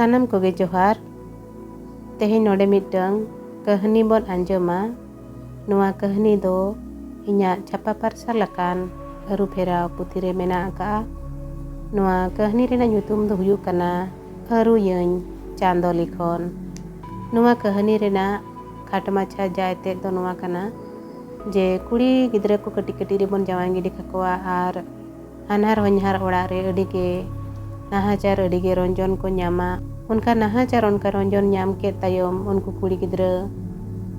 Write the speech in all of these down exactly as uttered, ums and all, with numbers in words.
ᱥᱟᱱᱟᱢ ᱠᱚᱜᱮ ᱡᱚᱦᱟᱨ᱾ ᱛᱮᱦᱮᱧ ᱱᱚᱰᱮ ᱢᱤᱫᱴᱟᱝ ᱠᱟᱹᱦᱱᱤ ᱵᱚᱱ ᱟᱸᱡᱚᱢᱟ᱾ ᱱᱚᱣᱟ ᱠᱟᱹᱦᱱᱤ ᱫᱚ ᱤᱧᱟᱹᱜ ᱪᱷᱟᱯᱟ ᱯᱟᱨᱥᱟᱞ ᱟᱠᱟᱱ ᱟᱹᱨᱩ ᱯᱷᱮᱨᱟᱣ ᱯᱩᱛᱷᱤ ᱨᱮ ᱢᱮᱱᱟᱜ ᱟᱠᱟᱫᱼᱟ᱾ ᱱᱚᱣᱟ ᱠᱟᱹᱦᱱᱤ ᱨᱮᱱᱟᱜ ᱧᱩᱛᱩᱢ ᱫᱚ ᱦᱩᱭᱩᱜ ᱠᱟᱱᱟ ᱟᱹᱨᱩᱭᱟᱹᱧ ᱪᱟᱸᱫᱚ ᱞᱤᱠᱷᱚᱱ᱾ ᱱᱚᱣᱟ ᱠᱟᱹᱦᱱᱤ ᱨᱮᱱᱟᱜ ᱠᱷᱟᱴ ᱢᱟᱪᱷᱟ ᱡᱟᱭ ᱛᱮᱫ ᱫᱚ ᱱᱚᱣᱟ ᱠᱟᱱᱟ ᱡᱮ ᱠᱩᱲᱤ ᱜᱤᱫᱽᱨᱟᱹ ᱠᱚ ᱠᱟᱹᱴᱤᱡ ᱠᱟᱹᱴᱤᱡ ᱨᱮᱵᱚᱱ ᱡᱟᱶᱟᱭ ᱜᱤᱰᱤ ᱠᱟᱠᱚᱣᱟ ᱟᱨ ᱦᱟᱱᱦᱟᱨ ᱦᱚᱧᱦᱟᱨ ᱚᱲᱟᱜ ᱨᱮ ᱟᱹᱰᱤ ᱜᱮ ᱱᱟᱦᱟᱪᱟᱨ, ᱟᱹᱰᱤ ᱜᱮ ᱨᱚᱸᱡᱚᱱ ᱠᱚ ᱧᱟᱢᱟ᱾ ᱚᱱᱠᱟ ᱱᱟᱦᱟᱪᱟᱨ, ᱚᱱᱠᱟ ᱨᱚᱸᱡᱚᱱ ᱧᱟᱢ ᱠᱮᱫ ᱛᱟᱭᱚᱢ ᱩᱱᱠᱩ ᱠᱩᱲᱤ ᱜᱤᱫᱽᱨᱟᱹ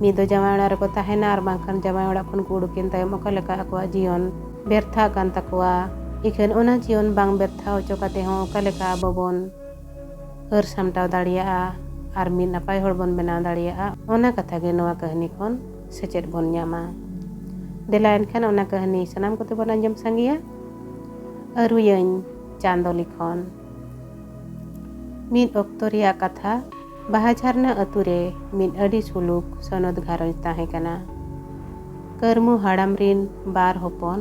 ᱢᱤᱫ ᱫᱚ ᱡᱟᱶᱟᱭ ᱚᱲᱟᱜ ᱨᱮᱠᱚ ᱛᱟᱦᱮᱱᱟ ᱟᱨ ᱵᱟᱝᱠᱷᱟᱱ ᱡᱟᱶᱟᱭ ᱚᱲᱟᱜ ᱠᱷᱚᱱ ᱠᱚ ᱩᱰᱩᱠᱮᱱ ᱛᱟᱭᱚᱢ ᱚᱠᱟ ᱞᱮᱠᱟ ᱟᱠᱚᱣᱟᱜ ᱡᱤᱭᱚᱱ ᱵᱮᱨᱛᱷᱟᱜ ᱠᱟᱱ ᱛᱟᱠᱚᱣᱟ᱾ ᱤᱠᱷᱟᱹᱱ ᱚᱱᱟ ᱡᱤᱭᱚᱱ ᱵᱟᱝ ᱵᱮᱨᱛᱷᱟ ᱦᱚᱪᱚ ᱠᱟᱛᱮ ᱦᱚᱸ ᱚᱠᱟ ᱞᱮᱠᱟ ᱟᱵᱚ ᱵᱚᱱ ᱦᱟᱹᱨ ᱥᱟᱢᱴᱟᱣ ᱫᱟᱲᱮᱭᱟᱜᱼᱟ ᱟᱨ ᱢᱤᱫ ᱱᱟᱯᱟᱭ ᱦᱚᱲ ᱵᱚᱱ ᱵᱮᱱᱟᱣ ᱫᱟᱲᱮᱭᱟᱜᱼᱟ, ᱚᱱᱟ ᱠᱟᱛᱷᱟ ᱜᱮ ᱱᱚᱣᱟ ᱠᱟᱹᱦᱱᱤ ᱠᱷᱚᱱ ᱥᱮᱪᱮᱫ ᱵᱚᱱ ᱧᱟᱢᱟ᱾ ᱫᱮᱞᱟ ᱮᱱᱠᱷᱟᱱ ᱚᱱᱟ ᱠᱟᱹᱦᱱᱤ ᱥᱟᱱᱟᱢ ᱠᱚᱛᱮ ᱵᱚᱱ ᱟᱸᱡᱚᱢ ᱥᱟᱸᱜᱮᱭᱟ᱾ ᱟᱹᱨᱩᱭᱟᱹᱧ ᱪᱟᱸᱫᱚ ᱞᱤᱠᱷᱚᱱ᱾ ᱢᱤᱫ ᱚᱠᱛᱚ ᱨᱮᱭᱟᱜ ᱠᱟᱛᱷᱟ, ᱵᱟᱦᱟ ᱡᱷᱟᱨᱱᱟ ᱟᱹᱛᱩ ᱨᱮ ᱢᱤᱫ ᱟᱹᱰᱤ ᱥᱩᱞᱩᱠ ᱥᱚᱱᱚᱛ ᱜᱷᱟᱨᱚᱸᱡᱽ ᱛᱟᱦᱮᱸ ᱠᱟᱱᱟ᱾ ᱠᱟᱹᱨᱢᱩ ᱦᱟᱲᱟᱢ ᱨᱤᱱ ᱵᱟᱨ ᱦᱚᱯᱚᱱ,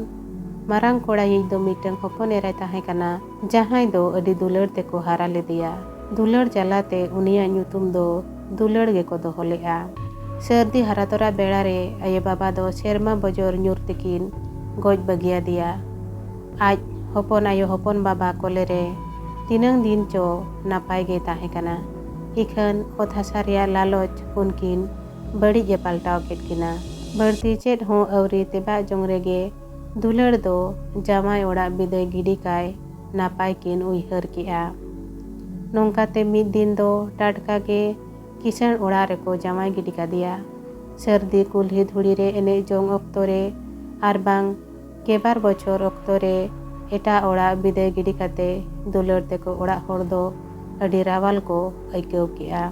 ᱢᱟᱨᱟᱝ ᱠᱚᱲᱟᱭᱤᱡ ᱫᱚ ᱢᱤᱫᱴᱟᱝ ᱦᱚᱯᱚᱱ ᱮᱨᱟᱭ ᱛᱟᱦᱮᱸ ᱠᱟᱱᱟ, ᱡᱟᱦᱟᱸᱭ ᱫᱚ ᱟᱹᱰᱤ ᱫᱩᱞᱟᱹᱲ ᱛᱮᱠᱚ ᱦᱟᱨᱟ ᱞᱮᱫᱮᱭᱟ᱾ ᱫᱩᱞᱟᱹᱲ ᱡᱟᱞᱟᱛᱮ ᱩᱱᱤᱭᱟᱜ ᱧᱩᱛᱩᱢ ᱫᱚ ᱫᱩᱞᱟᱹᱲ ᱜᱮᱠᱚ ᱫᱚᱦᱚ ᱞᱮᱫᱼᱟ᱾ ᱥᱟᱹᱨᱫᱤ ᱦᱟᱨᱟ ᱛᱚᱨᱟ ᱵᱮᱲᱟ ᱨᱮ ᱟᱭᱳ ᱵᱟᱵᱟ ᱫᱚ ᱥᱮᱨᱢᱟ ᱵᱚᱡᱚᱨ ᱧᱩᱨ ᱛᱮᱠᱤᱱ ᱜᱚᱡ ᱵᱟᱹᱜᱤᱭᱟᱫᱮᱭᱟ᱾ ᱟᱡ ᱦᱚᱯᱚᱱ ᱟᱭᱳ ᱦᱚᱯᱚᱱ ᱵᱟᱵᱟ ᱠᱚᱞᱮ ᱨᱮ ᱛᱤᱱᱟᱹᱝ ᱫᱤᱱ ᱪᱚ ᱱᱟᱯᱟᱭ ᱜᱮ ᱛᱟᱦᱮᱸ ᱠᱟᱱᱟ᱾ ᱤᱠᱷᱟᱹᱱ ᱚᱛ ᱦᱟᱥᱟ ᱨᱮᱭᱟᱜ ᱞᱟᱞᱚᱪ ᱩᱱᱠᱤᱱ ᱵᱟᱹᱲᱤᱡ ᱮ ᱯᱟᱞᱴᱟᱣ ᱠᱮᱫ ᱠᱤᱱᱟ᱾ ᱵᱟᱹᱲᱛᱤ ᱪᱮᱫ ᱦᱚᱸ ᱟᱹᱣᱨᱤ ᱛᱮᱵᱟᱜ ᱡᱚᱝ ᱨᱮᱜᱮ ᱫᱩᱞᱟᱹᱲ ᱫᱚ ᱡᱟᱶᱟᱭ ᱚᱲᱟᱜ ᱵᱤᱫᱟᱹᱭ ᱜᱤᱰᱤ ᱠᱟᱭ ᱱᱟᱯᱟᱭ ᱠᱤᱱ ᱩᱭᱦᱟᱹᱨ ᱠᱮᱜᱼᱟ᱾ ᱱᱚᱝᱠᱟᱛᱮ ᱢᱤᱫ ᱫᱤᱱ ᱫᱚ ᱴᱟᱴᱠᱟ ᱜᱮ ᱠᱤᱥᱟᱹᱬ ᱚᱲᱟᱜ ᱨᱮᱠᱚ ᱡᱟᱶᱟᱭ ᱜᱤᱰᱤ ᱠᱟᱫᱮᱭᱟ᱾ ᱥᱟᱹᱨᱫᱤ ᱠᱩᱞᱦᱤ ᱫᱷᱩᱲᱤ ᱨᱮ ᱮᱱᱮᱡ ᱡᱚᱝ ᱚᱠᱛᱚ ᱨᱮ ᱟᱨ ᱵᱟᱝ ᱜᱮᱵᱟᱨ ᱵᱚᱪᱷᱚᱨ ᱚᱠᱛᱚ ᱨᱮ ᱮᱴᱟᱜ ᱚᱲᱟᱜ ᱵᱤᱫᱟᱹᱭ ᱜᱤᱰᱤ ᱠᱟᱛᱮ ᱫᱩᱞᱟᱹᱲ ᱛᱮᱠᱚ ᱚᱲᱟᱜ ᱦᱚᱲ ᱫᱚ ᱟᱹᱰᱤ ᱨᱟᱣᱟᱞ ᱠᱚ ᱟᱹᱭᱠᱟᱹᱣ ᱠᱮᱜᱼᱟ᱾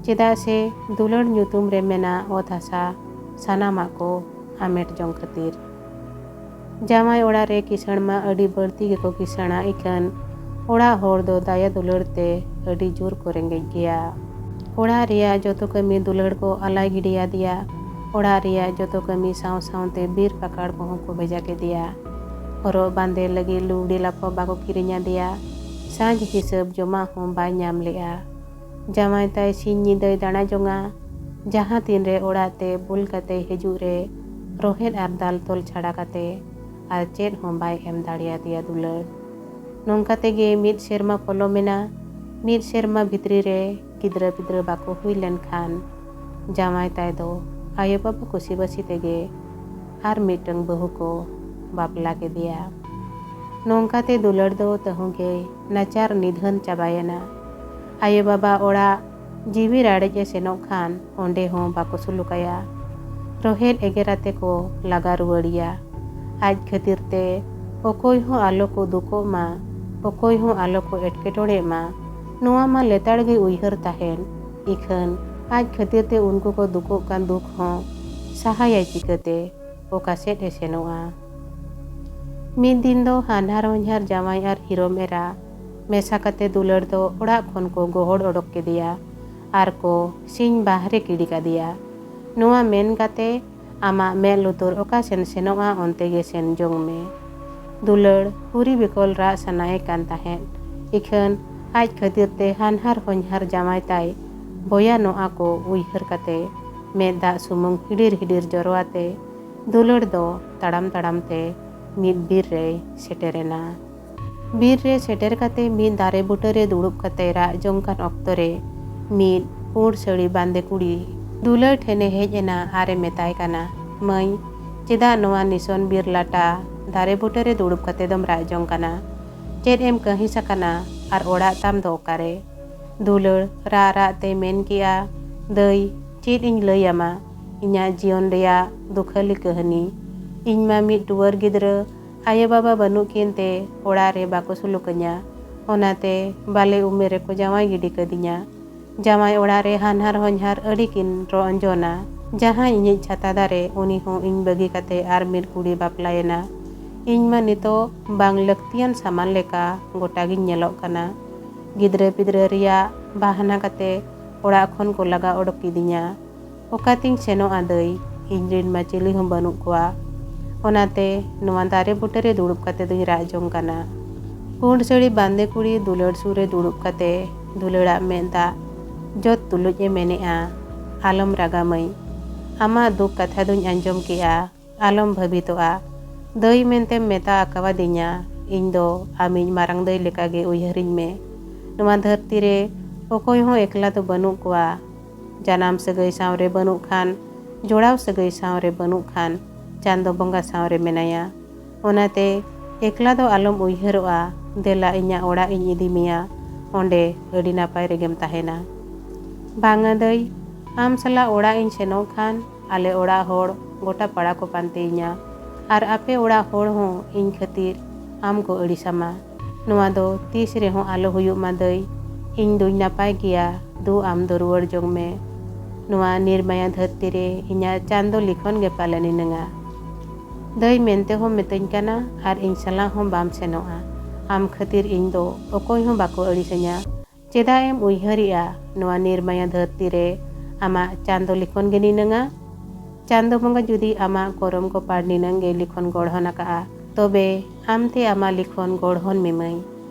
ᱪᱮᱫᱟᱜ ᱥᱮ ᱫᱩᱞᱟᱹᱲ ᱧᱩᱛᱩᱢ ᱨᱮ ᱢᱮᱱᱟᱜ ᱚᱛ ᱦᱟᱥᱟ ᱥᱟᱱᱟᱢᱟᱜ ᱠᱚ ᱦᱟᱢᱮᱴ ᱡᱚᱝ ᱠᱷᱟᱹᱛᱤᱨ᱾ ᱡᱟᱶᱟᱭ ᱚᱲᱟᱜ ᱨᱮ ᱠᱤᱥᱟᱹᱬ ᱢᱟ ᱟᱹᱰᱤ ᱵᱟᱹᱲᱛᱤ ᱜᱮᱠᱚ ᱠᱤᱥᱟᱹᱬᱟ, ᱤᱠᱷᱟᱹᱱ ᱚᱲᱟᱜ ᱦᱚᱲ ᱫᱚ ᱫᱟᱭᱟ ᱫᱩᱞᱟᱹᱲ ᱛᱮ ᱟᱹᱰᱤ ᱡᱳᱨ ᱠᱚ ᱨᱮᱸᱜᱮᱡ ᱜᱮᱭᱟ᱾ ᱚᱲᱟᱜ ᱨᱮᱭᱟᱜ ᱡᱚᱛᱚ ᱠᱟᱹᱢᱤ ᱫᱩᱞᱟᱹᱲ ᱠᱚ ᱟᱞᱟᱭ ᱜᱤᱰᱤᱭᱟᱫᱮᱭᱟ᱾ ᱚᱲᱟᱜ ᱨᱮᱭᱟᱜ ᱡᱚᱛᱚ ᱠᱟᱹᱢᱤ ᱥᱟᱶ ᱥᱟᱶᱛᱮ ᱵᱤᱨ ᱯᱟᱠᱟᱲ ᱠᱚᱦᱚᱸ ᱠᱚ ᱵᱷᱮᱡᱟ ᱠᱮᱫᱮᱭᱟ᱾ ᱦᱚᱨᱚᱜ ᱵᱟᱸᱫᱮ ᱞᱟᱹᱜᱤᱫ ᱞᱩᱜᱽᱲᱤ ᱞᱟᱯᱚ ᱵᱟᱠᱚ ᱠᱤᱨᱤᱧ ᱟᱫᱮᱭᱟ᱾ ᱥᱟᱸᱡ ᱦᱤᱥᱟᱹᱵ ᱡᱚᱢᱟᱜ ᱦᱚᱸ ᱵᱟᱭ ᱧᱟᱢ ᱞᱮᱜᱼᱟ᱾ ᱡᱟᱶᱟᱭ ᱛᱟᱭ ᱥᱤᱧ ᱧᱤᱫᱟᱹᱭ ᱫᱟᱬᱟ ᱡᱚᱝᱟ᱾ ᱡᱟᱦᱟᱸ ᱛᱤᱱᱨᱮ ᱚᱲᱟᱜ ᱛᱮ ᱵᱩᱞ ᱠᱟᱛᱮᱭ ᱦᱤᱡᱩᱜ ᱨᱮ, ᱨᱚᱦᱮᱫ ᱟᱨ ᱫᱟᱞ ᱛᱚᱞ ᱪᱷᱟᱲᱟ ᱠᱟᱛᱮ ᱟᱨ ᱪᱮᱫ ᱦᱚᱸ ᱵᱟᱭ ᱮᱢ ᱫᱟᱲᱮᱭᱟᱫᱮᱭᱟ ᱫᱩᱞᱟᱹᱲ᱾ ᱱᱚᱝᱠᱟ ᱛᱮᱜᱮ ᱢᱤᱫ ᱥᱮᱨᱢᱟ ᱯᱚᱞᱚᱢᱮᱱᱟ᱾ ᱢᱤᱫ ᱥᱮᱨᱢᱟ ᱵᱷᱤᱛᱨᱤ ᱨᱮ ᱜᱤᱫᱽᱨᱟᱹ ᱯᱤᱫᱽᱨᱟᱹ ᱵᱟᱠᱚ ᱦᱩᱭ ᱞᱮᱱᱠᱷᱟᱱ, ᱡᱟᱶᱟᱭ ᱛᱟᱭ ᱫᱚ ᱟᱭᱳᱼᱵᱟᱵᱟ ᱠᱩᱥᱤᱵᱟᱹᱥᱤ ᱛᱮᱜᱮ ᱟᱨ ᱢᱤᱫᱴᱟᱝ ᱵᱟᱹᱦᱩ ᱠᱚ ᱵᱟᱯᱞᱟ ᱠᱮᱫᱮᱭᱟ᱾ ᱱᱚᱝᱠᱟᱛᱮ ᱫᱩᱞᱟᱹᱲ ᱫᱚ ᱛᱟᱹᱦᱩᱸ ᱜᱮᱭ ᱱᱟᱪᱟᱨ ᱱᱤᱫᱷᱟᱹᱱ ᱪᱟᱵᱟᱭᱮᱱᱟ᱾ ᱟᱭᱳᱼᱵᱟᱵᱟ ᱚᱲᱟᱜ ᱡᱤᱣᱤ ᱨᱟᱲᱮᱡ ᱮ ᱥᱮᱱᱚᱜ ᱠᱷᱟᱱ, ᱚᱸᱰᱮ ᱦᱚᱸ ᱵᱟᱠᱚ ᱥᱩᱞᱩᱠᱟᱭᱟ᱾ ᱨᱚᱦᱮᱫ ᱮᱜᱮᱨ ᱟᱛᱮ ᱠᱚ ᱞᱟᱜᱟ ᱨᱩᱣᱟᱹᱲᱮᱭᱟ᱾ ᱟᱡ ᱠᱷᱟᱹᱛᱤᱨ ᱛᱮ ᱚᱠᱚᱭ ᱦᱚᱸ ᱟᱞᱚ ᱠᱚ ᱫᱩᱠᱚᱜ ᱢᱟ, ᱚᱠᱚᱭ ᱦᱚᱸ ᱟᱞᱚ ᱠᱚ ᱮᱴᱠᱮᱴᱚᱬᱮᱜ ᱢᱟ, ᱱᱚᱣᱟ ᱢᱟ ᱞᱮᱛᱟᱲ ᱜᱮ ᱩᱭᱦᱟᱹᱨ ᱛᱟᱦᱮᱱ᱾ ᱤᱠᱷᱟᱹᱱ ᱟᱡ ᱠᱷᱟᱹᱛᱤᱨ ᱛᱮ ᱩᱱᱠᱩ ᱠᱚ ᱫᱩᱠᱚᱜ ᱠᱟᱱ ᱫᱩᱠ ᱦᱚᱸ ᱥᱟᱦᱟᱭᱟᱭ ᱪᱤᱠᱟᱹᱛᱮ? ᱚᱠᱟ ᱥᱮᱫ ᱮ ᱥᱮᱱᱚᱜᱼᱟ? ᱢᱤᱫ ᱫᱤᱱ ᱫᱚ ᱦᱟᱱᱦᱟᱨ ᱦᱚᱧᱦᱟᱨ ᱡᱟᱶᱟᱭ ᱟᱨ ᱦᱤᱨᱚᱢ ᱮᱨᱟ ᱢᱮᱥᱟ ᱠᱟᱛᱮ ᱫᱩᱞᱟᱹᱲ ᱫᱚ ᱚᱲᱟᱜ ᱠᱷᱚᱱ ᱠᱚ ᱜᱚᱦᱚᱲ ᱚᱰᱚᱠ ᱠᱮᱫᱮᱭᱟ ᱟᱨ ᱠᱚ ᱥᱤᱧ ᱵᱟᱦᱨᱮ ᱜᱤᱰᱤ ᱠᱟᱫᱮᱭᱟ᱾ ᱱᱚᱣᱟ ᱢᱮᱱ ᱠᱟᱛᱮ ᱟᱢᱟᱜ ᱢᱮᱫ ᱞᱩᱛᱩᱨ ᱚᱠᱟ ᱥᱮᱱ ᱥᱮᱱᱚᱜᱼᱟ, ᱚᱱᱛᱮ ᱜᱮ ᱥᱮᱱ ᱡᱚᱝ ᱢᱮ᱾ ᱫᱩᱞᱟᱹᱲ ᱦᱩᱨᱤ ᱵᱤᱠᱚᱞ ᱨᱟᱜ ᱥᱟᱱᱟᱭᱮ ᱠᱟᱱ ᱛᱟᱦᱮᱸᱫ᱾ ᱤᱠᱷᱟᱹᱱ ᱟᱡ ᱠᱷᱟᱹᱛᱤᱨ ᱛᱮ ᱦᱟᱱᱦᱟᱨ ᱦᱚᱧᱦᱟᱨ ᱡᱟᱶᱟᱭ ᱛᱟᱭ ᱵᱚᱭᱟ ᱱᱚᱜᱼᱟ ᱠᱚ ᱩᱭᱦᱟᱹᱨ ᱠᱟᱛᱮ ᱢᱮᱫ ᱫᱟᱜ ᱥᱩᱢᱩᱝ ᱦᱤᱰᱤᱨ ᱦᱤᱰᱤᱨ ᱡᱚᱨᱚ ᱟᱛᱮ ᱫᱩᱞᱟᱹᱲ ᱫᱚ ᱛᱟᱲᱟᱢ ᱛᱟᱲᱟᱢ ᱛᱮ ᱢᱤᱫ ᱵᱤᱨ ᱨᱮᱭ ᱥᱮᱴᱮᱨᱮᱱᱟ᱾ ᱵᱤᱨ ᱨᱮ ᱥᱮᱴᱮᱨ ᱠᱟᱛᱮ ᱢᱤᱫ ᱫᱟᱨᱮ ᱵᱩᱴᱟᱹ ᱨᱮ ᱫᱩᱲᱩᱵ ᱠᱟᱛᱮ ᱨᱟᱜ ᱡᱚᱝ ᱠᱟᱱ ᱚᱠᱛᱚ ᱨᱮ ᱢᱤᱫ ᱯᱩᱸᱰ ᱥᱟᱹᱲᱤ ᱵᱟᱸᱫᱮ ᱠᱩᱲᱤ ᱫᱩᱞᱟᱹᱲ ᱴᱷᱮᱱᱮ ᱦᱮᱡ ᱮᱱᱟ ᱟᱨ ᱮ ᱢᱮᱛᱟᱭ ᱠᱟᱱᱟ, "ᱢᱟᱹᱭ, ᱪᱮᱫᱟᱜ ᱱᱚᱣᱟ ᱱᱤᱥᱚᱱ ᱵᱤᱨ ᱞᱟᱴᱟ ᱫᱟᱨᱮ ᱵᱩᱴᱟᱹ ᱨᱮ ᱫᱩᱲᱩᱵ ᱠᱟᱛᱮ ᱫᱚᱢ ᱨᱟᱜ ᱡᱚᱝ ᱠᱟᱱᱟ? ᱪᱮᱫ ᱮᱢ ᱠᱟᱹᱦᱤᱥ ᱟᱠᱟᱱᱟ ᱟᱨ ᱚᱲᱟᱜ ᱛᱟᱢ ᱫᱚ ᱚᱠᱟᱨᱮ?" ᱫᱩᱞᱟᱹᱲ ᱨᱟᱜ ᱨᱟᱜ ᱛᱮᱭ ᱢᱮᱱ ᱠᱮᱜᱼᱟ, "ᱫᱟᱹᱭ, ᱪᱮᱫ ᱤᱧ ᱞᱟᱹᱭ ᱟᱢᱟ ᱤᱧᱟᱹᱜ ᱡᱤᱭᱚᱱ ᱨᱮᱭᱟᱜ ᱫᱩᱠᱷᱟᱹᱞᱤ ᱠᱟᱹᱦᱱᱤ? ᱤᱧ ᱢᱟ ᱢᱤᱫ ᱴᱩᱣᱟᱹᱨ ᱜᱤᱫᱽᱨᱟᱹ, ᱟᱭᱳᱼᱵᱟᱵᱟ ᱵᱟᱹᱱᱩᱜ ᱠᱤᱱ ᱛᱮ ᱚᱲᱟᱜ ᱨᱮ ᱵᱟᱠᱚ ᱥᱩᱞᱩᱠᱟᱹᱧᱟ᱾ ᱚᱱᱟᱛᱮ ᱵᱟᱞᱮ ᱩᱢᱮᱨ ᱨᱮᱠᱚ ᱡᱟᱶᱟᱭ ᱜᱤᱰᱤ ᱠᱟᱹᱫᱤᱧᱟ᱾ ᱡᱟᱶᱟᱭ ᱚᱲᱟᱜ ᱨᱮ ᱦᱟᱱᱦᱟᱨ ᱦᱚᱧᱦᱟᱨ ᱟᱹᱰᱤ ᱠᱤᱱ ᱨᱚᱜ ᱚᱸᱡᱚᱱᱟ᱾ ᱡᱟᱦᱟᱸᱭ ᱤᱧᱤᱡ ᱪᱷᱟᱛᱟ ᱫᱟᱨᱮ, ᱩᱱᱤ ᱦᱚᱸ ᱤᱧ ᱵᱟᱹᱜᱤ ᱠᱟᱛᱮ ᱟᱨ ᱢᱤᱫ ᱠᱩᱲᱤ ᱵᱟᱯᱞᱟᱭᱮᱱᱟ᱾ ᱤᱧ ᱢᱟ ᱱᱤᱛᱚᱜ ᱵᱟᱝ ᱞᱟᱹᱠᱛᱤᱭᱟᱱ ᱥᱟᱢᱟᱱ ᱞᱮᱠᱟ ᱜᱚᱴᱟ ᱜᱤᱧ ᱧᱮᱞᱚᱜ ᱠᱟᱱᱟ᱾ ᱜᱤᱫᱽᱨᱟᱹ ᱯᱤᱫᱽᱨᱟᱹ ᱨᱮᱭᱟᱜ ᱵᱟᱦᱟᱱᱟ ᱠᱟᱛᱮ ᱚᱲᱟᱜ ᱠᱷᱚᱱ ᱠᱚ ᱞᱟᱜᱟ ᱚᱰᱚᱠ ᱠᱤᱫᱤᱧᱟ᱾ ᱚᱠᱟᱛᱤᱧ ᱥᱮᱱᱚᱜᱼᱟ ᱫᱟᱹᱭ? ᱤᱧ ᱨᱤᱱ ᱢᱟ ᱪᱤᱞᱤ ᱦᱚᱸ ᱵᱟᱹᱱᱩᱜ ᱠᱚᱣᱟ᱾ ᱚᱱᱟᱛᱮ ᱱᱚᱣᱟ ᱫᱟᱨᱮ ᱵᱩᱴᱟᱹ ᱨᱮ ᱫᱩᱲᱩᱵ ᱠᱟᱛᱮ ᱫᱩᱧ ᱨᱟᱜ ᱡᱚᱝ ᱠᱟᱱᱟ᱾" ᱯᱩᱸᱰ ᱥᱟᱹᱲᱤ ᱵᱟᱸᱫᱮ ᱠᱩᱲᱤ ᱫᱩᱞᱟᱹᱲ ᱥᱩᱨ ᱨᱮ ᱫᱩᱲᱩᱵ ᱠᱟᱛᱮ ᱫᱩᱞᱟᱹᱲᱟᱜ ᱢᱮᱫ ᱫᱟᱜ ᱡᱚᱛ ᱛᱩᱞᱩᱡ ᱮ ᱢᱮᱱᱮᱜᱼᱟ, "ᱟᱞᱚᱢ ᱨᱟᱜᱟ ᱢᱟᱹᱭ, ᱟᱢᱟᱜ ᱫᱩᱠ ᱠᱟᱛᱷᱟ ᱫᱩᱧ ᱟᱸᱡᱚᱢ ᱠᱮᱜᱼᱟ, ᱟᱞᱚᱢ ᱵᱷᱟᱹᱵᱤᱛᱚᱜᱼᱟ᱾ ᱫᱟᱹᱭ ᱢᱮᱱᱛᱮᱢ ᱢᱮᱛᱟ ᱟᱠᱟᱣᱟᱫᱤᱧᱟ, ᱤᱧ ᱫᱚ ᱟᱢᱤᱡ ᱢᱟᱨᱟᱝ ᱫᱟᱹᱭ ᱞᱮᱠᱟᱜᱮ ᱩᱭᱦᱟᱹᱨᱤᱧ ᱢᱮ᱾ ᱱᱚᱣᱟ ᱫᱷᱟᱹᱨᱛᱤ ᱨᱮ ᱚᱠᱚᱭ ᱦᱚᱸ ᱮᱠᱞᱟ ᱫᱚ ᱵᱟᱹᱱᱩᱜ ᱠᱚᱣᱟ᱾ ᱡᱟᱱᱟᱢ ᱥᱟᱹᱜᱟᱹᱭ ᱥᱟᱶᱨᱮ ᱵᱟᱹᱱᱩᱜ ᱠᱷᱟᱱ, ᱡᱚᱲᱟᱣ ᱥᱟᱹᱜᱟᱹᱭ ᱥᱟᱶᱨᱮ ᱵᱟᱹᱱᱩᱜ ᱠᱷᱟᱱ, ᱪᱟᱸᱫᱚ ᱵᱚᱸᱜᱟ ᱥᱟᱶᱨᱮ ᱢᱮᱱᱟᱭᱟ᱾ ᱚᱱᱟᱛᱮ ᱮᱠᱞᱟ ᱫᱚ ᱟᱞᱚᱢ ᱩᱭᱦᱟᱹᱨᱚᱜᱼᱟ, ᱫᱮᱞᱟ ᱤᱧᱟᱹᱜ ᱚᱲᱟᱜ ᱤᱧ ᱤᱫᱤ ᱢᱮᱭᱟ, ᱚᱸᱰᱮ ᱟᱹᱰᱤ ᱱᱟᱯᱟᱭ ᱨᱮᱜᱮᱢ ᱛᱟᱦᱮᱱᱟ᱾" "ᱵᱟᱝᱟ ᱫᱟᱹᱭ, ᱟᱢ ᱥᱟᱞᱟᱜ ᱚᱲᱟᱜ ᱤᱧ ᱥᱮᱱᱚᱜ ᱠᱷᱟᱱ ᱟᱞᱮ ᱚᱲᱟᱜ ᱦᱚᱲ ᱜᱚᱴᱟ ᱯᱟᱲᱟ ᱠᱚ ᱯᱟᱱᱛᱮᱭᱤᱧᱟ, ᱟᱨ ᱟᱯᱮ ᱚᱲᱟᱜ ᱦᱚᱲ ᱦᱚᱸ ᱤᱧ ᱠᱷᱟᱹᱛᱤᱨ ᱟᱢ ᱠᱚ ᱟᱹᱲᱤᱥᱟᱢᱟ᱾ ᱱᱚᱣᱟ ᱫᱚ ᱛᱤᱥ ᱨᱮᱦᱚᱸ ᱟᱞᱚ ᱦᱩᱭᱩᱜ ᱢᱟ ᱫᱟᱹᱭ, ᱤᱧ ᱫᱩᱧ ᱱᱟᱯᱟᱭ ᱜᱮᱭᱟ, ᱫᱩ ᱟᱢ ᱫᱚ ᱨᱩᱣᱟᱹᱲ ᱡᱚᱝ ᱢᱮ᱾ ᱱᱚᱣᱟ ᱱᱤᱨᱢᱟᱭᱟ ᱫᱷᱟᱹᱨᱛᱤ ᱨᱮ ᱤᱧᱟᱹᱜ ᱪᱟᱸᱫᱚ ᱞᱤᱠᱷᱚᱱ ᱜᱮ ᱯᱟᱞᱮ ᱱᱤᱱᱟᱹᱝᱟ᱾ ᱫᱟᱹᱭ ᱢᱮᱱᱛᱮ ᱦᱚᱸᱢ ᱢᱤᱛᱟᱹᱧ ᱠᱟᱱᱟ ᱟᱨ ᱤᱧ ᱥᱟᱞᱟᱜ ᱦᱚᱸ ᱵᱟᱢ ᱥᱮᱱᱚᱜᱼᱟ᱾ ᱟᱢ ᱠᱷᱟᱹᱛᱤᱨ ᱤᱧ ᱫᱚ ᱚᱠᱚᱭ ᱦᱚᱸ ᱵᱟᱠᱚ ᱟᱹᱲᱤᱥᱟᱹᱧᱟ᱾ ᱪᱮᱫᱟᱜ ᱮᱢ ᱩᱭᱦᱟᱹᱨᱮᱜᱼᱟ ᱱᱚᱣᱟ ᱱᱤᱨᱢᱟᱭᱟ ᱫᱷᱟᱹᱨᱛᱤ ᱨᱮ ᱟᱢᱟᱜ ᱪᱟᱸᱫᱚ ᱞᱤᱠᱷᱚᱱ ᱜᱮ ᱱᱤᱱᱟᱹᱝᱟ? ᱪᱟᱸᱫᱚ ᱵᱚᱸᱜᱟ ᱡᱩᱫᱤ ᱟᱢᱟᱜ ᱠᱚᱨᱚᱢ ᱠᱚᱯᱟᱲ ᱱᱤᱱᱟᱹᱝ ᱜᱮ ᱞᱤᱠᱷᱚᱱ ᱜᱚᱲᱦᱚᱱ ᱟᱠᱟᱜᱼᱟ, ᱛᱚᱵᱮ ᱟᱢᱛᱮ ᱟᱢᱟᱜ ᱞᱤᱠᱷᱚᱱ ᱜᱚᱲᱦᱚᱱ ᱢᱮ ᱢᱟᱹᱭ᱾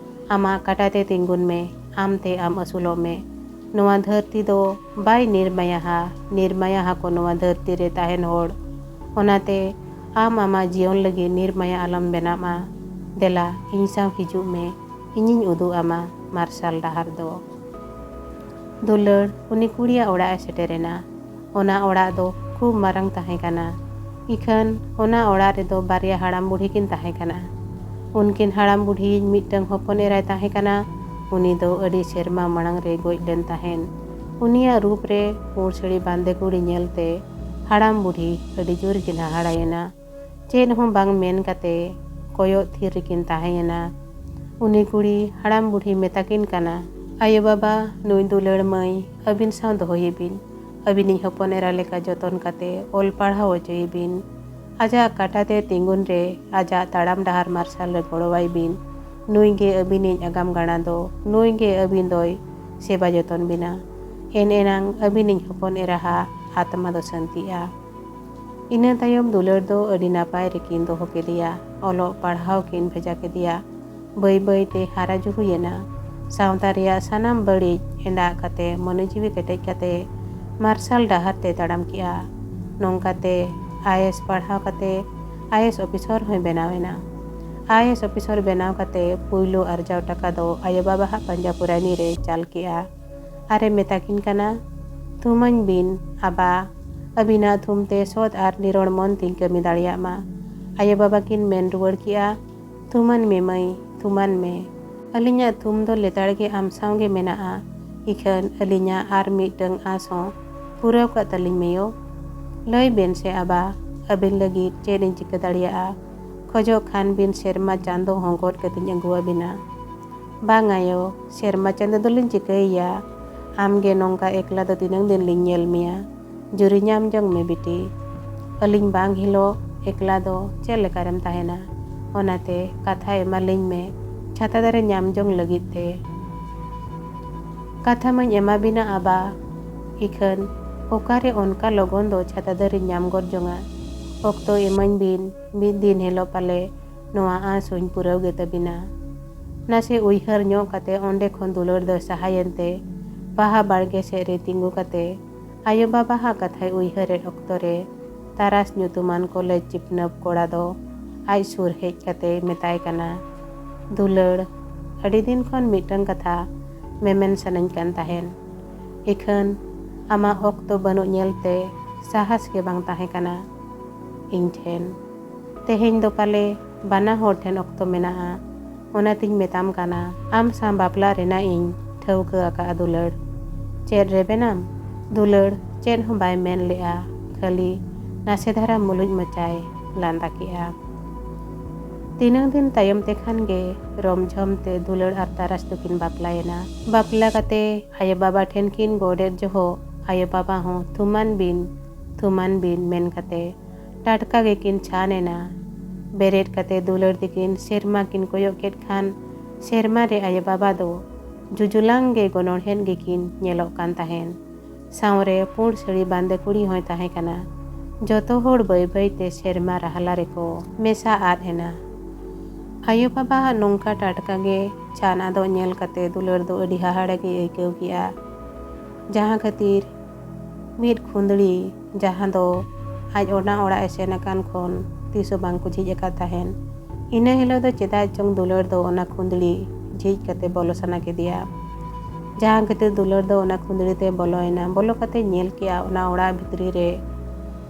ᱟᱢᱟᱜ ᱠᱟᱴᱟ ᱛᱮ ᱛᱤᱸᱜᱩᱱ ᱢᱮ, ᱟᱢᱛᱮ ᱟᱢ ᱟᱹᱥᱩᱞᱚᱜ ᱢᱮ᱾ ᱱᱚᱣᱟ ᱫᱷᱟᱹᱨᱛᱤ ᱫᱚ ᱵᱟᱭ ᱱᱤᱨᱢᱟᱭᱟᱦᱟ, ᱱᱤᱨᱢᱟᱭᱟᱦᱟ ᱠᱚ ᱱᱚᱣᱟ ᱫᱷᱟᱹᱨᱛᱤ ᱨᱮ ᱛᱟᱦᱮᱱ ᱦᱚᱲ᱾ ᱚᱱᱟᱛᱮ ᱟᱢ ᱟᱢᱟᱜ ᱡᱤᱭᱚᱱ ᱞᱟᱹᱜᱤᱫ ᱱᱤᱨᱢᱟᱭᱟ ᱟᱞᱚᱢ ᱵᱮᱱᱟᱜ ᱢᱟ᱾ ᱫᱮᱞᱟ ᱤᱧ ᱥᱟᱶ ᱦᱤᱡᱩᱜ ᱢᱮ, ᱤᱧᱤᱧ ᱩᱫᱩᱜ ᱟᱢᱟ ᱢᱟᱨᱥᱟᱞ ᱰᱟᱦᱟᱨ ᱫᱚ᱾ ᱫᱩᱞᱟᱹᱲ ᱩᱱᱤ ᱠᱩᱲᱤᱭᱟᱜ ᱚᱲᱟᱜ ᱮ ᱥᱮᱴᱮᱨᱮᱱᱟ᱾ ᱚᱱᱟ ᱚᱲᱟᱜ ᱫᱚ ᱠᱷᱩᱵ ᱢᱟᱨᱟᱝ ᱛᱟᱦᱮᱸ ᱠᱟᱱᱟ᱾ ᱤᱠᱷᱟᱹᱱ ᱚᱱᱟ ᱚᱲᱟᱜ ᱨᱮᱫᱚ ᱵᱟᱨᱭᱟ ᱦᱟᱲᱟᱢ ᱵᱩᱲᱦᱤ ᱠᱤᱱ ᱛᱟᱦᱮᱸ ᱠᱟᱱᱟ᱾ ᱩᱱᱠᱤᱱ ᱦᱟᱲᱟᱢ ᱵᱩᱲᱦᱤᱭᱤᱡ ᱢᱤᱫᱴᱟᱝ ᱦᱚᱯᱚᱱ ᱮᱨᱟᱭ ᱛᱟᱦᱮᱸ ᱠᱟᱱᱟ᱾ ᱩᱱᱤ ᱫᱚ ᱟᱹᱰᱤ ᱥᱮᱨᱢᱟ ᱢᱟᱲᱟᱝ ᱨᱮ ᱜᱚᱡ ᱞᱮᱱ ᱛᱟᱦᱮᱸᱱ᱾ ᱩᱱᱤᱭᱟᱜ ᱨᱩᱯ ᱨᱮ ᱯᱩᱸᱰ ᱥᱟᱹᱲᱤ ᱵᱟᱸᱫᱮ ᱠᱩᱲᱤ ᱧᱮᱞᱛᱮ ᱦᱟᱲᱟᱢ ᱵᱩᱲᱦᱤ ᱟᱹᱰᱤ ᱡᱳᱨ ᱠᱤᱱ ᱦᱟᱦᱟᱲᱟᱭᱮᱱᱟ᱾ ᱪᱮᱫ ᱦᱚᱸ ᱵᱟᱝ ᱢᱮᱱ ᱠᱟᱛᱮ ᱠᱚᱭᱚᱜ ᱛᱷᱤᱨ ᱨᱮᱠᱤᱱ ᱛᱟᱦᱮᱸᱭᱮᱱᱟ᱾ ᱩᱱᱤ ᱠᱩᱲᱤ ᱦᱟᱲᱟᱢ ᱵᱩᱲᱦᱤ ᱢᱮᱛᱟ ᱠᱤᱱ ᱠᱟᱱᱟ, "ᱟᱭᱳ ᱵᱟᱵᱟ, ᱱᱩᱭ ᱫᱩᱞᱟᱹᱲ ᱢᱟᱹᱭ ᱟᱹᱵᱤᱱ ᱥᱟᱶ ᱫᱚᱦᱚᱭᱮ ᱵᱤᱱ᱾ ᱟᱹᱵᱤᱱᱤᱡ ᱦᱚᱯᱚᱱ ᱮᱨᱟ ᱞᱮᱠᱟ ᱡᱚᱛᱚᱱ ᱠᱟᱛᱮ ᱚᱞ ᱯᱟᱲᱦᱟᱣ ᱦᱚᱪᱚᱭᱮ ᱵᱤᱱ᱾ ᱟᱡᱟᱜ ᱠᱟᱴᱟ ᱛᱮ ᱛᱤᱸᱜᱩᱱ ᱨᱮ, ᱟᱡᱟᱜ ᱛᱟᱲᱟᱢ ᱰᱟᱦᱟᱨ ᱢᱟᱨᱥᱟᱞ ᱨᱮ ᱜᱚᱲᱚᱣᱟᱭ ᱵᱤᱱ᱾ ᱱᱩᱭ ᱜᱮ ᱟᱹᱵᱤᱱᱤᱡ ᱟᱜᱟᱢ ᱜᱟᱬᱟ ᱫᱚ, ᱱᱩᱭ ᱜᱮ ᱟᱹᱵᱤᱱ ᱫᱚᱭ ᱥᱮᱵᱟ ᱡᱚᱛᱚᱱ ᱵᱤᱱᱟ᱾ ᱮᱱ ᱮᱱᱟᱝ ᱟᱹᱵᱤᱱᱤᱡ ᱦᱚᱯᱚᱱ ᱮᱨᱟᱦᱟᱜ ᱟᱛᱢᱟ ᱫᱚ ᱥᱟᱹᱱᱛᱤᱜᱼᱟ᱾" ᱤᱱᱟᱹ ᱛᱟᱭᱚᱢ ᱫᱩᱞᱟᱹᱲ ᱫᱚ ᱟᱹᱰᱤ ᱱᱟᱯᱟᱭ ᱨᱮᱠᱤᱱ ᱫᱚᱦᱚ ᱠᱮᱫᱮᱭᱟ᱾ ᱚᱞᱚᱜ ᱯᱟᱲᱦᱟᱣ ᱠᱤᱱ ᱵᱷᱮᱡᱟ ᱠᱮᱫᱮᱭᱟ᱾ ᱵᱟᱹᱭ ᱵᱟᱹᱭ ᱛᱮ ᱦᱟᱨᱟ ᱡᱩᱦᱩᱭᱮᱱᱟ᱾ ᱥᱟᱶᱛᱟ ᱨᱮᱭᱟᱜ ᱥᱟᱱᱟᱢ ᱵᱟᱹᱲᱤᱡ ᱮᱸᱰᱟᱜ ᱠᱟᱛᱮ, ᱢᱚᱱᱮ ᱡᱤᱣᱤ ᱠᱮᱴᱮᱡ ᱠᱟᱛᱮ ᱢᱟᱨᱥᱟᱞ ᱰᱟᱦᱟᱨ ᱛᱮ ᱛᱟᱲᱟᱢ ᱠᱮᱜᱼᱟ᱾ ᱱᱚᱝᱠᱟᱛᱮ ᱟᱭ ᱮᱥ ᱯᱟᱲᱦᱟᱣ ᱠᱟᱛᱮ ᱟᱭ ᱮᱥ ᱚᱯᱷᱤᱥᱚᱨ ᱦᱚᱸᱭ ᱵᱮᱱᱟᱣ ᱮᱱᱟ᱾ ᱟᱭ ᱮᱥ ᱚᱯᱷᱤᱥᱚᱨ ᱵᱮᱱᱟᱣ ᱠᱟᱛᱮ ᱯᱩᱭᱞᱩ ᱟᱨᱡᱟᱣ ᱴᱟᱠᱟ ᱫᱚ ᱟᱭᱳ ᱵᱟᱵᱟ ᱦᱟᱜ ᱯᱟᱸᱡᱟ ᱯᱩᱨᱟᱭᱱᱤ ᱨᱮᱭ ᱪᱟᱞ ᱠᱮᱜᱼᱟ᱾ ᱟᱨᱮ ᱢᱮᱛᱟ ᱠᱤᱱ ᱠᱟᱱᱟ, "ᱛᱷᱩᱢᱟᱹᱧ ᱵᱤᱱ, ᱟᱵᱟ, ᱟᱹᱵᱤᱱᱟᱜ ᱛᱷᱩᱢ ᱛᱮ ᱥᱚᱛ ᱟᱨ ᱱᱤᱨᱚᱲ ᱢᱚᱱ ᱛᱤᱧ ᱠᱟᱹᱢᱤ ᱫᱟᱲᱮᱭᱟᱜ ᱢᱟ᱾" ᱟᱭᱳ ᱵᱟᱵᱟ ᱠᱤᱱ ᱢᱮᱱ ᱨᱩᱣᱟᱹᱲ ᱠᱮᱜᱼᱟ, "ᱛᱷᱩᱢᱟᱹᱱ ᱢᱮ ᱢᱟᱹᱭ, ᱛᱷᱩᱢᱟᱹᱱ ᱢᱮ᱾ ᱟᱹᱞᱤᱧᱟᱜ ᱛᱷᱩᱢ ᱫᱚ ᱞᱮᱛᱟᱲ ᱜᱮ ᱟᱢ ᱥᱟᱶ ᱜᱮ ᱢᱮᱱᱟᱜᱼᱟ᱾ ᱤᱠᱷᱟᱹᱱ ᱟᱹᱞᱤᱧᱟᱜ ᱟᱨ ᱢᱤᱫᱴᱟᱝ ᱟᱸᱥ ᱦᱚᱸ ᱯᱩᱨᱟᱹᱣ ᱠᱟᱜ ᱛᱟᱹᱞᱤᱧ ᱢᱮᱭᱳ᱾ ᱞᱟᱹᱭ ᱵᱮᱱ ᱥᱮ ᱟᱵᱟ, ᱟᱹᱵᱤᱱ ᱞᱟᱹᱜᱤᱫ ᱪᱮᱫ ᱤᱧ ᱪᱤᱠᱟᱹ ᱫᱟᱲᱮᱭᱟᱜᱼᱟ? ᱠᱷᱚᱡᱚᱜ ᱠᱷᱟᱱ ᱵᱤᱱ ᱥᱮᱨᱢᱟ ᱪᱟᱸᱫᱚ ᱦᱚᱸ ᱜᱚᱫ ᱠᱟᱛᱮᱧ ᱟᱹᱜᱩᱣᱟᱵᱤᱱᱟ?" "ᱵᱟᱝ ᱟᱭᱳ, ᱥᱮᱨᱢᱟ ᱪᱟᱸᱫᱚ ᱫᱚᱞᱤᱧ ᱪᱤᱠᱟᱹᱭᱮᱭᱟ? ᱟᱢ ᱜᱮ ᱱᱚᱝᱠᱟ ᱮᱠᱞᱟ ᱫᱚ ᱛᱤᱱᱟᱹᱝ ᱫᱤᱱ ᱞᱤᱧ ᱧᱮᱞ ᱢᱮᱭᱟ? ᱡᱩᱨᱤ ᱧᱟᱢ ᱡᱚᱝ ᱢᱮ ᱵᱤᱴᱤ᱾ ᱟᱹᱞᱤᱧ ᱵᱟᱝ ᱦᱤᱞᱳᱜ ᱮᱠᱞᱟ ᱫᱚ ᱪᱮᱫ ᱞᱮᱠᱟᱨᱮᱢ ᱛᱟᱦᱮᱱᱟ? ᱚᱱᱟᱛᱮ ᱠᱟᱛᱷᱟ ᱮᱢᱟᱞᱤᱧ ᱢᱮ ᱪᱷᱟᱛᱟ ᱫᱟᱨᱮ ᱧᱟᱢ ᱡᱚᱝ ᱞᱟᱹᱜᱤᱫ ᱛᱮ᱾" "ᱠᱟᱛᱷᱟ ᱢᱟᱧ ᱮᱢᱟ ᱵᱤᱱᱟ ᱟᱵᱟ, ᱤᱠᱷᱟᱹᱱ ᱚᱠᱟᱨᱮ ᱚᱱᱠᱟ ᱞᱚᱜᱚᱱ ᱫᱚ ᱪᱷᱟᱛᱟ ᱫᱟᱨᱮ ᱧᱟᱢ ᱜᱚᱫ ᱡᱚᱝᱟ? ᱚᱠᱛᱚ ᱮᱢᱟᱹᱧ ᱵᱤᱱ, ᱢᱤᱫ ᱫᱤᱱ ᱦᱤᱞᱳᱜ ᱯᱟᱞᱮ ᱱᱚᱣᱟ ᱟᱸᱥ ᱦᱚᱸᱧ ᱯᱩᱨᱟᱹᱣ ᱜᱮ ᱛᱟᱹᱵᱤᱱᱟ᱾" ᱱᱟᱥᱮ ᱩᱭᱦᱟᱹᱨ ᱧᱚᱜ ᱠᱟᱛᱮ ᱚᱸᱰᱮ ᱠᱷᱚᱱ ᱫᱩᱞᱟᱹᱲ ᱫᱚᱭ ᱥᱟᱦᱟᱭᱮᱱ ᱛᱮ ᱵᱟᱦᱟ ᱵᱟᱲᱜᱮ ᱥᱮᱫ ᱨᱮ ᱛᱤᱸᱜᱩ ᱠᱟᱛᱮ ᱟᱭᱳ ᱵᱟᱵᱟ ᱦᱟᱜ ᱠᱟᱛᱷᱟᱭ ᱩᱭᱦᱟᱹᱨᱮᱫ ᱚᱠᱛᱚ ᱨᱮ ᱛᱟᱨᱟᱥ ᱧᱩᱛᱩᱢᱟᱱ ᱠᱚᱞᱮᱡᱽ ᱪᱤᱯᱱᱟᱹᱯ ᱠᱚᱲᱟ ᱫᱚ ᱟᱡ ᱥᱩᱨ ᱦᱮᱡ ᱠᱟᱛᱮᱭ ᱢᱮᱛᱟᱭ ᱠᱟᱱᱟ, "ᱫᱩᱞᱟᱹᱲ, ᱟᱹᱰᱤ ᱫᱤᱱ ᱠᱷᱚᱱ ᱢᱤᱫᱴᱟᱝ ᱠᱟᱛᱷᱟ ᱢᱮᱢᱮᱱ ᱥᱟᱱᱟᱧ ᱠᱟᱱ ᱛᱟᱦᱮᱱ, ᱤᱠᱷᱟᱹᱱ ᱟᱢᱟᱜ ᱚᱠᱛᱚ ᱵᱟᱹᱱᱩᱜ ᱧᱮᱞᱛᱮ ᱥᱟᱦᱟᱥ ᱜᱮ ᱵᱟᱝ ᱛᱟᱦᱮᱸ ᱠᱟᱱᱟ ᱤᱧ ᱴᱷᱮᱱ᱾ ᱛᱮᱦᱮᱧ ᱫᱚ ᱯᱟᱞᱮ ᱵᱟᱱᱟ ᱦᱚᱲ ᱴᱷᱮᱱ ᱚᱠᱛᱚ ᱢᱮᱱᱟᱜᱼᱟ, ᱚᱱᱟᱛᱤᱧ ᱢᱮᱛᱟᱢ ᱠᱟᱱᱟ, ᱟᱢ ᱥᱟᱶ ᱵᱟᱯᱞᱟ ᱨᱮᱱᱟᱜ ᱤᱧ ᱴᱷᱟᱹᱣᱠᱟᱹ ᱟᱠᱟᱫᱼᱟ ᱫᱩᱞᱟᱹᱲ᱾ ᱪᱮᱫ ᱨᱮᱵᱮᱱᱟᱢ?" ᱫᱩᱞᱟᱹᱲ ᱪᱮᱫ ᱦᱚᱸ ᱵᱟᱭ ᱢᱮᱱ ᱞᱮᱜᱼᱟ, ᱠᱷᱟᱹᱞᱤ ᱱᱟᱥᱮ ᱫᱷᱟᱨᱟ ᱢᱩᱞᱩᱡ ᱢᱚᱪᱟᱭ ᱞᱟᱸᱫᱟ ᱠᱮᱜᱼᱟ᱾ ᱛᱤᱱᱟᱹᱝ ᱫᱤᱱ ᱛᱟᱭᱚᱢ ᱛᱮ ᱠᱷᱟᱱ ᱜᱮ ᱨᱚᱢᱡᱷᱚᱢ ᱛᱮ ᱫᱩᱞᱟᱹᱲ ᱟᱨ ᱛᱟᱨᱟᱥ ᱫᱚᱠᱤᱱ ᱵᱟᱯᱞᱟᱭᱮᱱᱟ᱾ ᱵᱟᱯᱞᱟ ᱠᱟᱛᱮ ᱟᱭᱳ ᱵᱟᱵᱟ ᱴᱷᱮᱱ ᱠᱤᱱ ᱜᱚᱰᱮᱫ ᱡᱚᱦᱚᱜ ᱟᱭᱳ ᱵᱟᱵᱟ ᱦᱚᱸ "ᱛᱷᱩᱢᱟᱱ ᱵᱤᱱ, ᱛᱷᱩᱢᱟᱱ ᱵᱤᱱ" ᱢᱮᱱ ᱠᱟᱛᱮ ᱴᱟᱴᱠᱟ ᱜᱮᱠᱤᱱ ᱪᱷᱟᱱ ᱮᱱᱟ᱾ ᱵᱮᱨᱮᱫ ᱠᱟᱛᱮ ᱫᱩᱞᱟᱹᱲ ᱛᱤᱠᱤᱱ ᱥᱮᱨᱢᱟ ᱠᱤᱱ ᱠᱚᱭᱚᱜ ᱠᱮᱫ ᱠᱷᱟᱱ ᱥᱮᱨᱢᱟ ᱨᱮ ᱟᱭᱳ ᱵᱟᱵᱟ ᱫᱚ ᱡᱩᱡᱩᱞᱟᱝ ᱜᱮ ᱜᱚᱱᱚᱲᱦᱮᱫ ᱜᱮᱠᱤᱱ ᱧᱮᱞᱚᱜ ᱠᱟᱱ ᱛᱟᱦᱮᱸᱱ᱾ ᱥᱟᱶᱨᱮ ᱯᱩᱸᱰ ᱥᱟᱹᱲᱤ ᱵᱟᱸᱫᱮ ᱠᱩᱲᱤ ᱦᱚᱸᱭ ᱛᱟᱦᱮᱸ ᱠᱟᱱᱟ᱾ ᱡᱚᱛᱚ ᱦᱚᱲ ᱵᱟᱹᱭ ᱵᱟᱹᱭ ᱛᱮ ᱥᱮᱨᱢᱟ ᱨᱟᱦᱞᱟ ᱨᱮᱠᱚ ᱢᱮᱥᱟ ᱟᱫ ᱮᱱᱟ᱾ ᱟᱭᱳ ᱵᱟᱵᱟᱣᱟᱜ ᱱᱚᱝᱠᱟ ᱴᱟᱴᱠᱟ ᱜᱮ ᱪᱷᱟᱱ ᱟᱫᱚᱜ ᱧᱮᱞ ᱠᱟᱛᱮ ᱫᱩᱞᱟᱹᱲ ᱫᱚ ᱟᱹᱰᱤ ᱦᱟᱦᱟᱲᱟ ᱜᱮᱭ ᱟᱹᱭᱠᱟᱹᱣ ᱠᱮᱜᱼᱟ, ᱡᱟᱦᱟᱸ ᱠᱷᱟᱹᱛᱤᱨ ᱢᱤᱫ ᱠᱷᱩᱸᱫᱽᱲᱤ, ᱡᱟᱦᱟᱸ ᱫᱚ ᱟᱡ ᱚᱱᱟ ᱚᱲᱟᱜ ᱮ ᱥᱮᱱ ᱟᱠᱟᱱ ᱠᱷᱚᱱ ᱛᱤᱥ ᱦᱚᱸ ᱵᱟᱝ ᱠᱚ ᱡᱷᱤᱡ ᱟᱠᱟᱫ ᱛᱟᱦᱮᱸᱱ, ᱤᱱᱟᱹ ᱦᱤᱞᱳᱜ ᱫᱚ ᱪᱮᱫᱟᱜ ᱪᱚᱝ ᱫᱩᱞᱟᱹᱲ ᱫᱚ ᱚᱱᱟ ᱠᱷᱩᱸᱫᱽᱲᱤ ᱡᱷᱤᱡ ᱠᱟᱛᱮ ᱵᱚᱞᱚ ᱥᱟᱱᱟ ᱠᱮᱫᱮᱭᱟ᱾ ᱡᱟᱦᱟᱸ ᱠᱷᱟᱹᱛᱤᱨ ᱫᱩᱞᱟᱹᱲ ᱫᱚ ᱚᱱᱟ ᱠᱷᱩᱸᱫᱽᱲᱤ ᱛᱮ ᱵᱚᱞᱚᱭᱮᱱᱟ᱾ ᱵᱚᱞᱚ ᱠᱟᱛᱮ ᱧᱮᱞ ᱠᱮᱜᱼᱟ, ᱚᱱᱟ ᱚᱲᱟᱜ ᱵᱷᱤᱛᱨᱤ ᱨᱮ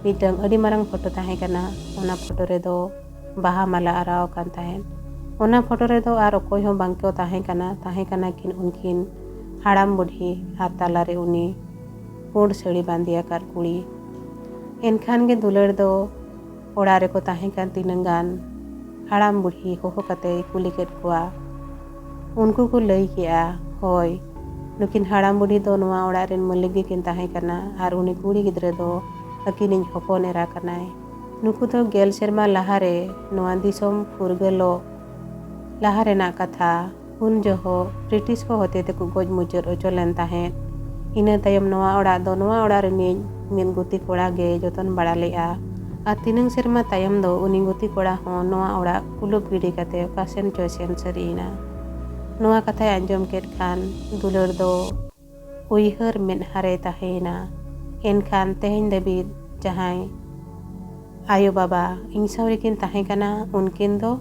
ᱢᱤᱫᱴᱟᱝ ᱟᱹᱰᱤ ᱢᱟᱨᱟᱝ ᱯᱷᱳᱴᱳ ᱛᱟᱦᱮᱸ ᱠᱟᱱᱟ᱾ ᱚᱱᱟ ᱯᱷᱳᱴᱳ ᱨᱮᱫᱚ ᱵᱟᱦᱟ ᱢᱟᱞᱟ ᱟᱨᱟᱣ ᱟᱠᱟᱱ ᱛᱟᱦᱮᱸᱫ᱾ ᱚᱱᱟ ᱯᱷᱳᱴᱳ ᱨᱮᱫᱚ ᱟᱨ ᱚᱠᱚᱭ ᱦᱚᱸ ᱵᱟᱝ ᱠᱚ ᱛᱟᱦᱮᱸ ᱠᱟᱱᱟ, ᱛᱟᱦᱮᱸ ᱠᱟᱱᱟ ᱠᱤᱱ ᱩᱱᱠᱤᱱ ᱦᱟᱲᱟᱢ ᱵᱩᱰᱷᱤ ᱟᱨ ᱛᱟᱞᱟᱨᱮ ᱩᱱᱤ ᱯᱩᱸᱰ ᱥᱟᱹᱲᱤ ᱵᱟᱸᱫᱮ ᱟᱠᱟᱫ ᱠᱩᱲᱤ᱾ ᱮᱱᱠᱷᱟᱱ ᱜᱮ ᱫᱩᱞᱟᱹᱲ ᱫᱚ ᱚᱲᱟᱜ ᱨᱮᱠᱚ ᱛᱟᱦᱮᱸ ᱠᱟᱱ ᱛᱤᱱᱟᱹᱝ ᱜᱟᱱ ᱦᱟᱲᱟᱢ ᱵᱩᱲᱦᱤ ᱦᱚᱦᱚ ᱠᱟᱛᱮᱭ ᱠᱩᱞᱤ ᱠᱮᱫ ᱠᱚᱣᱟ᱾ ᱩᱱᱠᱩ ᱠᱚ ᱞᱟᱹᱭ ᱠᱮᱜᱼᱟ, ᱦᱳᱭ, ᱱᱩᱠᱤᱱ ᱦᱟᱲᱟᱢ ᱵᱩᱲᱦᱤ ᱫᱚ ᱱᱚᱣᱟ ᱚᱲᱟᱜ ᱨᱮᱱ ᱢᱟᱹᱞᱤᱠ ᱜᱮᱠᱤᱱ ᱛᱟᱦᱮᱸ ᱠᱟᱱᱟ ᱟᱨ ᱩᱱᱤ ᱠᱩᱲᱤ ᱜᱤᱫᱽᱨᱟᱹ ᱫᱚ ᱟᱹᱠᱤᱱᱤᱡ ᱦᱚᱯᱚᱱ ᱮᱨᱟ ᱠᱟᱱᱟᱭ᱾ ᱱᱩᱠᱩ ᱫᱚ ᱜᱮᱞ ᱥᱮᱨᱢᱟ ᱞᱟᱦᱟᱨᱮ ᱱᱚᱣᱟ ᱫᱤᱥᱚᱢ ᱯᱷᱩᱨᱜᱟᱹᱞᱚᱜ ᱞᱟᱦᱟ ᱨᱮᱱᱟᱜ ᱠᱟᱛᱷᱟ᱾ ᱩᱱ ᱡᱚᱦᱚᱜ ᱵᱨᱤᱴᱤᱥ ᱠᱚ ᱦᱚᱛᱮ ᱛᱮᱠᱚ ᱜᱚᱡ ᱢᱩᱪᱟᱹᱫ ᱦᱚᱪᱚ ᱞᱮᱱ ᱛᱟᱦᱮᱸᱫ᱾ ᱤᱱᱟᱹ ᱛᱟᱭᱚᱢ ᱱᱚᱣᱟ ᱚᱲᱟᱜ ᱫᱚ ᱱᱚᱣᱟ ᱚᱲᱟᱜ ᱨᱤᱱᱤᱡ ᱢᱤᱫ ᱜᱩᱛᱤ ᱠᱚᱲᱟ ᱜᱮ ᱡᱚᱛᱚᱱ ᱵᱟᱲᱟ ᱞᱮᱫᱼᱟ᱾ ᱟᱨ ᱛᱤᱱᱟᱹᱝ ᱥᱮᱨᱢᱟ ᱛᱟᱭᱚᱢ ᱫᱚ ᱩᱱᱤ ᱜᱩᱛᱤ ᱠᱚᱲᱟ ᱦᱚᱸ ᱱᱚᱣᱟ ᱚᱲᱟᱜ ᱠᱩᱞᱩᱯ ᱜᱤᱰᱤ ᱠᱟᱛᱮ ᱚᱠᱟ ᱥᱮᱱ ᱪᱚᱭ ᱥᱮᱱ ᱥᱟᱹᱨᱤᱭᱮᱱᱟ᱾ ᱱᱚᱣᱟ ᱠᱟᱛᱷᱟᱭ ᱟᱸᱡᱚᱢ ᱠᱮᱫ ᱠᱷᱟᱱ ᱫᱩᱞᱟᱹᱲ ᱫᱚ ᱩᱭᱦᱟᱹᱨ ᱢᱮᱫᱦᱟ ᱨᱮᱭ ᱛᱟᱦᱮᱸᱭᱮᱱᱟ᱾ ᱮᱱᱠᱷᱟᱱ ᱛᱮᱦᱮᱧ ᱫᱷᱟᱹᱵᱤᱡ ᱡᱟᱦᱟᱸᱭ ᱟᱭᱳ ᱵᱟᱵᱟ ᱤᱧ ᱥᱟᱶ ᱨᱮᱠᱤᱱ ᱛᱟᱦᱮᱸ ᱠᱟᱱᱟ, ᱩᱱᱠᱤᱱ ᱫᱚ